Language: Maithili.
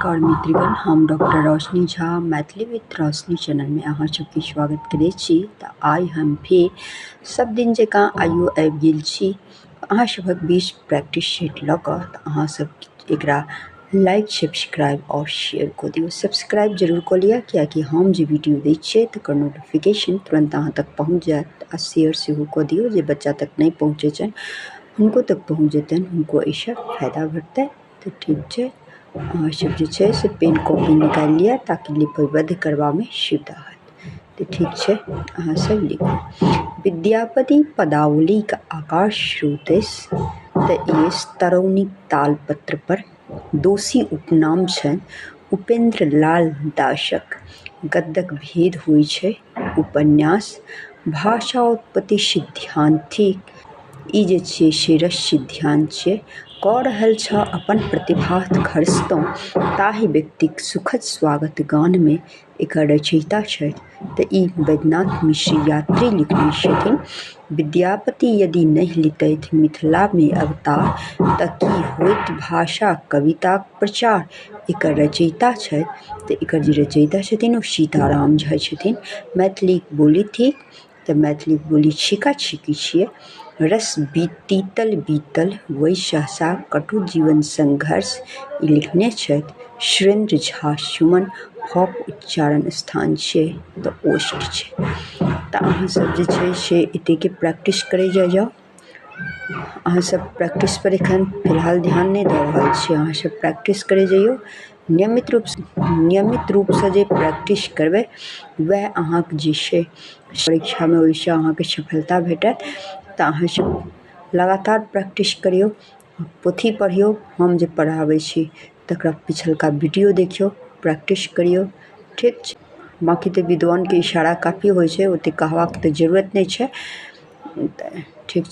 नमस्कार मित्रगण, हम डॉक्टर रोशनी झा मैथिली विद रोशनी चैनलमे अहाँ सबके स्वागत करै छी। तऽ आइ हम फेर सब दिन जकाँ आइयो आबि गेल छी अहाँ सभक बीच प्रैक्टिस सेट लऽ कऽ। तऽ अहाँ सब एकरा लाइक, सब्सक्राइब आओर शेयर कऽ दियौ। सब्सक्राइब जरूर कऽ लिअ, कियाकि हम जे वीडियो दै छियै तकर नोटिफिकेशन तुरन्त अहाँ तक पहुँच जायत। आ शेयर सेहो कऽ दियौ, जे बच्चा तक नहि पहुँचै छनि हुनको तक पहुँच जेतनि, हुनको एहिसँ फायदा भेटतनि। तऽ ठीक छै, अहाँ सब जे छै से पेन कॉपी निकालि लिअ ताकि लिपिबद्ध करबामे सुविधा हैत। तऽ ठीक छै, अहाँ सब लिखू। विद्यापति पदावलीक आकाश स्रोत अछि तऽ ई तरौनीक तालपत्र पर। दोषी उपनाम छनि उपेन्द्र लाल दासक। गद्यक भेद होइ छै उपन्यास। भाषा उत्पत्ति सिद्धान्त थिक। ई जे छियै से रस सिद्धान्त छियै। कऽ रहल छह अपन प्रतिभा खर्च तोँ ताहि व्यक्तिक सुखद स्वागत गानमे एकर रचयिता छथि तऽ ई वैद्यनाथ मिश्र यात्री लिखने छथिन। विद्यापति यदि नहि लितथि मिथिलामे अवतार तऽ की होइत भाषा कविताक प्रचार। एकर रचयिता छथि तऽ एकर जे रचयिता छथिन ओ सीताराम झा छथिन। मैथिलीक बोली थिक तऽ मैथिलीक बोली छिका छिकी छियै। रस तीतल बीतल वै सहसा कटु जीवन संघर्ष ई लिखने छथि सुरेन्द्र झा सुमन। फक उच्चारण स्थान छियै तऽ ओष्ठ छै। तऽ अहाँ सब जे छै से एतेके प्रैक्टिस करै जाइ जाउ। अहाँ सब प्रैक्टिस पर एखन फिलहाल ध्यान नहि दऽ रहल छी, अहाँ सब प्रैक्टिस करै जइयौ। नियमित रूपसँ जे प्रैक्टिस करबै वएह अहाँके जे छै परीक्षामे ओहिसँ अहाँके सफलता भेटत। तऽ अहाँ सब लगातार प्रैक्टिस करियौ, पोथी पढ़ियौ, हम जे पढ़ाबै छी तकरा पिछलका वीडियो देखियौ, प्रैक्टिस करियौ। ठीक छै, बाँकी तऽ विद्वानके इशारा काफी होइ छै, ओतेक कहबाक तऽ जरूरत नहि छै। तऽ ठीक छै।